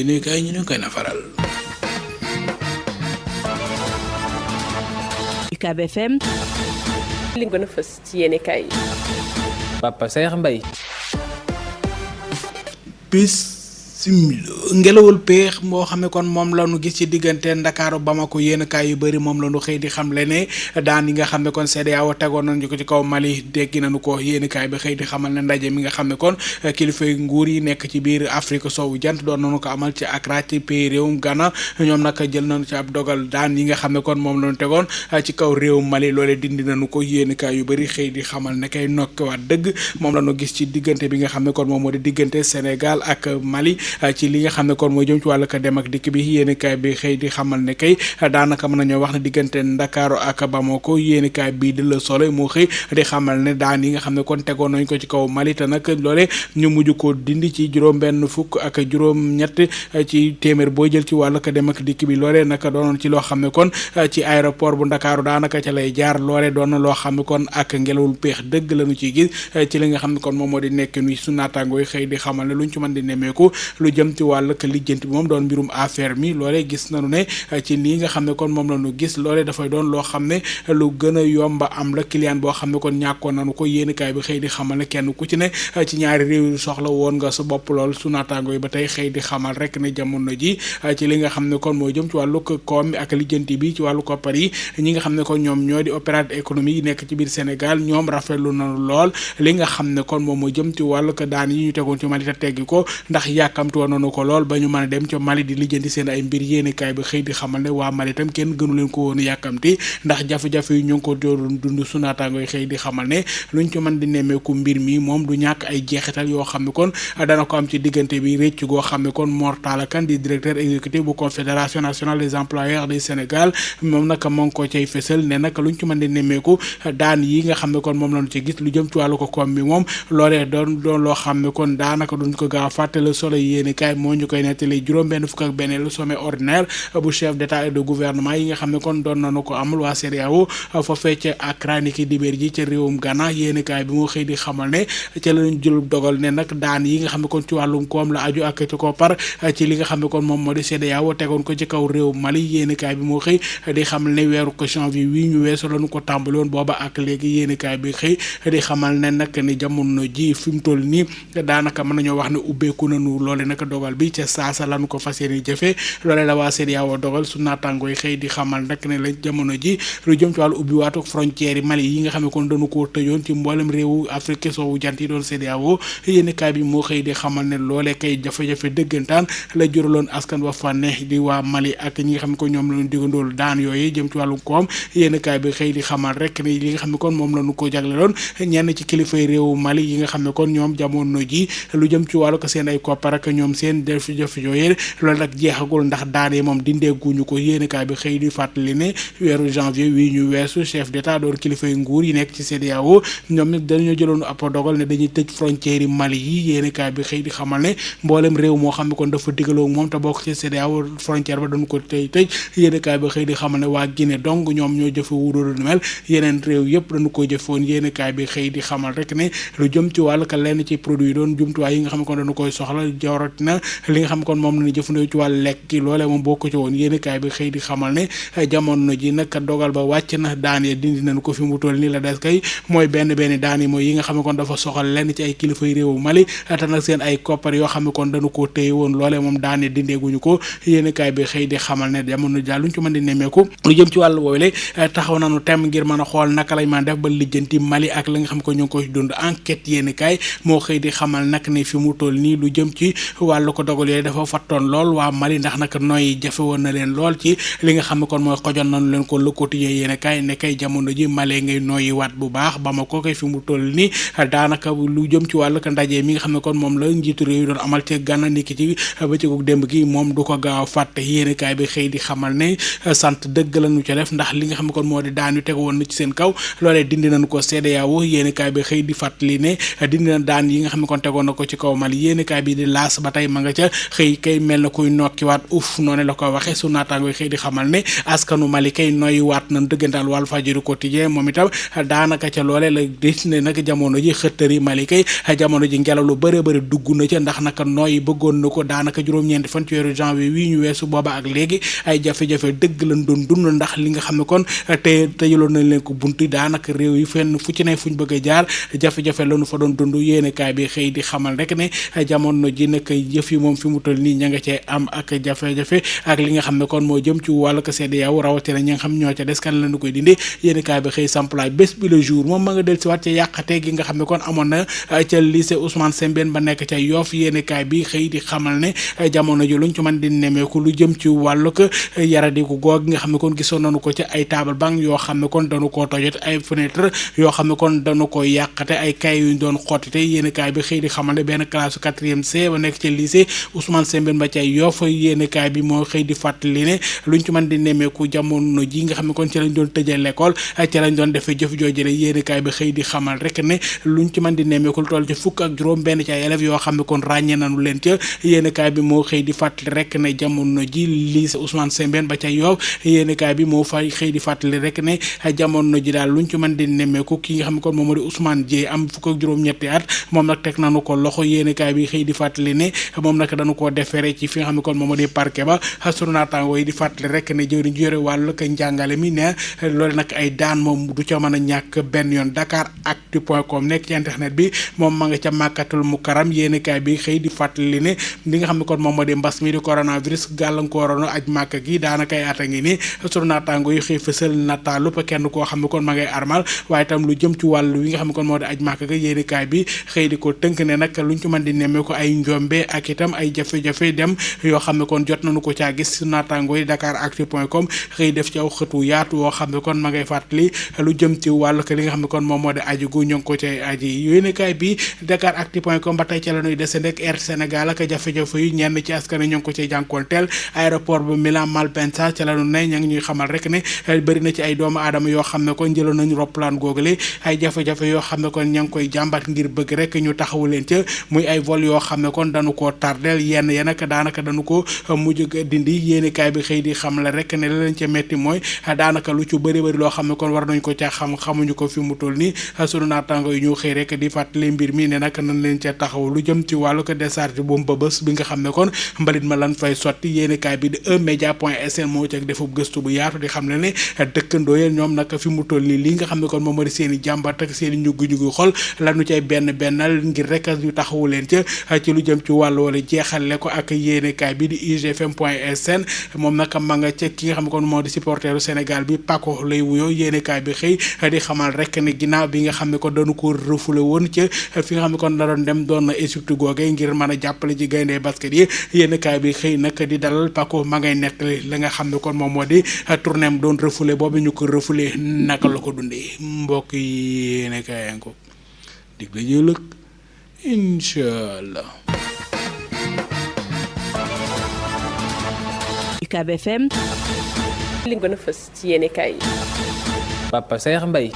yéene kaay ñu ne koy nafaral. UCAB FM. li gën a fës ci yéene kaay. Papa Saer Mbaye. ngelawul peex moo xam ne kon moom la ñu gis ci diggante Ndakaaru Bamako yéen kaay yu bëri moom la ñu xëy di xamle ne daan yi nga xam ne kon CEDEAO tegoon nañu ko ci kaw Mali dégg nañu ko yéen kaay bi xëy di xamal ne ndaje mi nga xam ne kon kilifa nguur yi nekk ci biir Afrique soowu jant doon nañu ko amal ci Accra ci pays réewum Ghana ñoom nag jël nañu ci ab dogal daan yi nga xam ne kon moom la ñu tegoon ci kaw réewum Mali loolee dindi nañu ko yéen kaay yu bëri xëy di xamal ne kay nokkiwaat dëgg moom la ñu gis ci diggante bi nga xam ne kon moom moo di diggante Sénégal ak Mali ci li nga xam ne kon mooy jëm ci wàllu ko dem ak dikk bi yéenekaay bi xëy di xamal ne kay daanaka mën nañoo wax ne diggante Ndakaaru ak Bamako yéenekaay bii di Le Soleil moo xëy di xamal ne daan yi nga xam ne kon tegoon nañ ko ci kaw Mali te nag loole ñu mujj ko dindi ci juróom-benn fukk ak juróom-ñett ci téeméer boo jël ci wàllu ko dem ak dikk bi loolee nag doonoon ci loo xam ne kon ci aéroport bu Ndakaaru daanaka ca lay jaar loole doon na loo xam ne kon ak ngelawul peex dëgg lañu ciy gis ci li nga xam ne kon moom moo di nekk ni su naataangoo yi xëy di xamal ne luñ ci mën di nemmeeku lu jëm ci wàllu lijjanti bi moom doon mbirum affaire mi loolee gis nañu ne ci nii nga xam ne kon moom la ñu gis loolee dafay doon loo xam ne lu gën a yomba am la client boo xam ne kon ñàkkoon nañu ko yéenekaay bi xëy di xamal ne kenn ku ci ne ci ñaari réew yi soxla woon nga sa bopp lool su naataango yi ba tey xëy di xamal rek ne jamono ji ci li nga xam ne kon moo jëm ci wàllu koom mi ak lijjanti bi ci wàllu koppar yi ñi nga xam ne kon ñoom ñoo di opérateur économique yi nekk ci biir Sénégal ñoom rafetlu nañu lool li nga xam ne kon moom moo jëm ci wàllu ko daan yi ñu tegoon ci Mali te teggi ko ndax yàkkamti woon nañu ko lool ba ñu mën a dem ca Mali di lijjanti seen ay mbir yéenekaay bi xëy di xamal ne waa Mali itam kenn gënu leen ko woon yàkkamti ndax jafe-jafe yi ñu ngi ko doon dund sunaataango yi xëy di xamal ne luñ ci mën di nemmeeku mbir mi moom du ñàkk ay jeexital yoo xam ne kon dana ko am ci diggante bi réccu goo xam ne kon Mor Talla Kane di directeur exécutif bu confédération nationale des employeurs du Sénégal moom nag moo ngi ko cay fësal ne nag luñ ci mën di nemmeeku daan yi nga xam ne kon moom lañu ci gis lu jëm ci wàllu ko koom bi moom loolee doon loo xam ne kon daanaka duñ ko gaaw fàtte Le Soleil yéenekaay moo ñu koy nettali juróom-benn fukk ak benn le sommet ordinaire bu chef d'état et de gouvernement yi nga xam ne kon doon nañu ko amal waa CEDEAO fa fecc ak niki dibéer ji ca réewum Ghana yéenekaay bi moo xëy di xamal ne ca lañu jël dogal ne nag daan yi nga xam ne kon ci wàllum koom la aju ak ci koppar ci li nga xam ne kon moom moo di CEDEAO tegoon ko ci kaw réewum Mali yéenekaay bi moo xëy di xamal ne weeru ko janvier wi ñu weesu lañu ko tàmbali woon booba ak léegi yéenekaay bi xëy di xamal ne nag ni jamono ji fi mu toll nii daanaka mën nañoo wax ne ubbeeku nañu loole nag dogal bi ca saasa lañu ko fas yéene jëfe loolee la waa CEDEAO dogal su naataangoo yi xëy di xamal nag ne la jamono ji lu jëm ci wàllu ubbi waatu frontière yi Mali yi nga xam ne kon dañu koo tëjoon ci mboolem réewu Afrique soowu jant yi doon CEDEAO yéenekaay bi moo xëy di xamal ne loolee kay jafe-jafe dëggantaan la juraloon askan wa fa ne di waa Mali ak ñi nga xam ne ko ñoom lañu diggandool daan yooyu jëm ci wàllu koom yéenekaay bi xëy di xamal rek ne li nga xam ne kon moom lañu ko jagleloon ñenn ci kilifay réewu Mali yi nga xam ne kon ñoom jamono ji lu jëm ci wàllu ko seen ay koppar ak ñoom seen jafe-jafe yooyu loolu nag jeexagul ndax daanee moom dindeeguñu ko yéenekaay bi xëy di fàttali ne weeru janvier wi ñu weesu chef d'état doon kilifay nguur yi nekk ci CEDEAO ñoom nag dañoo jëloon ab dogal ne dañuy tëj frontière yi Mali yi yéenekaay bi xëy di xamal ne mboolem réew moo xam ne kon dafa digaloo moom te bokk ci CEDEAO frontière ba dañu ko tëj yéenekaay bi xëy di xamal ne waa Guinée donc ñoom ñoo jëfe wudoolu mel yeneen réew yëpp dañu ko jëfoon yéenekaay bi xëy di xamal rek ne lu jëm ci wàll ka lenn ci produit doon jumtuwaay yi nga xam ne kon dañu koy soxla jawrat na li nga xam ne kon moom lañu jëfandikoo ci wàllu lekk gi loolee moom bokk ci woon yéenekaay bi xëy di xamal ne jamono ji nag dogal ba wàcc na daan yi dindi nañu ko fi mu toll nii la des kay mooy benn daan yi mooy yi nga xam ne kon dafa soxal lenn ci ay kilifay réewu Mali te nag seen ay koppar yoo xam ne kon dañu koo téye woon loolee moom daan yi dindeeguñu ko yéenekaay bi xëy di xamal ne jamono ji luñ ci mën di nemmeeku lu jëm ci wàllu woowule taxaw nañu tem ngir mën a xool naka lañ mën def ba lijjanti Mali ak la nga xam ne ko ñu ngi koy dund enquête yéenekaay moo xëy di xamal nag ne fi mu toll nii lu jëm ci wàllu ko dogal yooyu dafa fattoon lool waa Mali ndax nag nooy jafe woon na leen lool ci li nga xam ne kon mooy xojoon nañu leen ko Le Quotidien yéenekaay ne kay jamono ji Mali ngay nooyi waat bu baax ba ma ko koy fi mu toll nii daanaka lu jëm ci wàllu ko ndaje mi nga xam ne kon moom la njiitu réew yi doon amal ci Gànna niki ci bëccëgu démb gi moom du ko gaaw fàtte yéenekaay bi xëy di xamal ne sant dëgg lañu ca def ndax li nga xam ne kon moo di daan yu teg woon na ci seen kaw loolee dindi nañu ko CEDEAO yéenekaay bi xëy di fàttali ne dindi na daan yi nga xam ne kon tegoon na ko ci kaw Mali yéenekaay bi di laas ba tey ma nga ca xëy kay mel na kuy nokkiwaat noonu la ko waxee su naataango yi xëy di xamal ne askanu Mali kay noyyi waat nañ dëggantaan Walf Fadjri quotidien moom itam daanaka ca loole la gis ne nag jamono ji xëttëri Mali kay jamono ji ngelaw lu bëre bëri dugg na ca ndax naka nooyi bëggoon na ko daanaka juróom-ñeenti fan ci weeru janvier wi ñu weesu booba ak léegi ay jafe-jafe dëgg lañ doon dund ndax li nga xam ne kon te tëjaloon nañ leen ko buntu daanaka réew yi fenn fu ci ne fuñ bëgg a jaar jafe-jafe lañu fa doon dund yéene kaay bi xëy di xamal rek ne jamono ji nag yëf yi moom fi mu toll nii ña nga cee am ak jafe-jafe ak li nga xam ne kon moo jëm ci wàllu ko CEDEAO rawatina ñi nga xam ñoo ca des kan lañu koy dindi yéene kaay bi xëy samplaay bés bi le jour moom ma nga del si waat ca yàqate gi nga xam ne kon amoon na ca lycée Ousmane Sembène ba nekk ca Yoff yéene kaay bi xëy di xamal ne jamono ji luñ ci mën di nemeeku lu jëm ci wàllu ko yaradiku goog nga xam ne kon gisoon nañu ko ci ay table banc yoo xam ne kon dañu koo tojot ay fenêtre yoo xam ne kon dañu ko yàqate ay kay yuñ doon xottite yéene kaay bi xëy di xamal ne benn classe 4e C ba nekk ca lycée Ousmane Sembène ba ca Yoff yéene kaay bi moo xëy di fàttali ne luñ ci mën di nemeeku jamono ji nga xam ne kon ci lañ doon tëjee l'école ci lañ doon defee jëf joojële yéene kaay bi xëy di xamal rek ne luñ ci mën di nemeeku lu toll ci fukk ak juróom benn ci ay élèves yoo xam ne kon ràññee nañu leen ca yéene kaay bi moo xëy di fàttali rek ne jamono ji lycée Ousmane Sembène ba ca Yoff yéene kaay bi moo fay xëy di fàttali rek ne jamono ji daal luñ ci mën di nemeeku ki nga xam ne kon moom moo di Ousmane Dieye am fukk ak juróom-ñetti at moom nag teg nañu ko loxo yéene kaay bi xëy di fàttali ne moom nag dañu koo defere ci fi nga xam ne kon moom moo di parquet ba sunu naataango yi di fàttali rek ne jëwriñ ji yore wàllu ko njàngale mi ne loolu nag ay daan moom du ca mën a ñàkk benn yoon Dakaractu.com nekk ci internet bi moom ma nga ca màkkatul mukaram yéene kaay bi xëy di fàttali ne li nga xam ne kon moom moo di mbas mi di coronavirus gàllankooroon aj màkk gi daanaka ay at a ngi ni sunu naataango yi xëy fësal nataalu kenn koo xam ne kon ma ngay armal waaye itam lu jëm ci wàllu wi nga xam ne kon moo di aj màkk ga yéene kaay bi xëy di ko tënk ne nag luñ ci mën di nemmee ko ay njombe ak itam ay jafe-jafe dem yoo xam ne kon jot nañu ko caa gis naataango yi Dakaractu.com xëy def ci aw xëtu yaatu woo xam ne kon ma ngay fàttali lu jëm ci wàllu ko li nga xam ne kon moom moo di aji gu ñoo ngi ko cay aji yéene kaay bi Dakaractu.com ba tey ca la ñuy dese rek Air Sénégal ak jafe-jafe yu ñenn ci askan ñoo ngi ko cay jànkoonteel aéroport bu Milan Malpensa ca la ñu ne ña ngi ñuy xamal rek ne bëri na ci ay doomu aadama yoo xam ne kon jëloon nañu roplaan googale ay jafe-jafe yoo xam ne kon ña ngi koy jàmbat ngir bëgg rek ñu taxawu leen ca muy ay vol yoo xam ne kon dañu koo tardeel yenn ya nag daanaka dañu ko mujj dindi yéene kaay bi xëy di xam la rek ne la leen ca metti mooy daanaka lu ci bëri bëri loo xam ne kon war nañ ko ca xamuñu ko fi mu toll nii sunu naataango yi ñu xëy rek di fàttali mbir mi ne nag nañ leen ca taxaw lu jëm ci wàllu ko décharge bu Mbëbës bi nga xam ne kon mbalit ma lan fay sotti yéene kaay bi di eMédia.sn moo ci defub gëstu bu yaatu di xam ne dëkkandoo yeen ñoom nag fi mu toll nii lii nga xam ne kon moom moo di seen i jàmbat ak seen i ñuggu-ñuggu xol lanu cay bennal ngir rek ñu taxawu leen ca ci lu jëm ci wàllu wala jeexale ko ak yéenekaay bi di igfm.sn moom nag ma nga ca ki nga xam ne kon moo di supporteru Sénégal bi Paco lay wuyoo yéenekaay bi xëy di xamal rek ne ginnaaw bi nga xam ne kon dañu ko refoulé woon ca fi nga xam ne kon la doon dem doon na Égypte googee ngir mën a jàppale ci gaynde basket yi yéenekaay bi xëy nag di dalal Paco ma ngay nettali la nga xam ne kon moom moo di tournéem doon refoulé boobu ñu ko refoulé naka la ko dundee mbokk yi yéenekaay yaa ko dig la jëlëg inshallah. UCAB FM li gën a fës ci yéenekaay yi Papa Saer Mbaye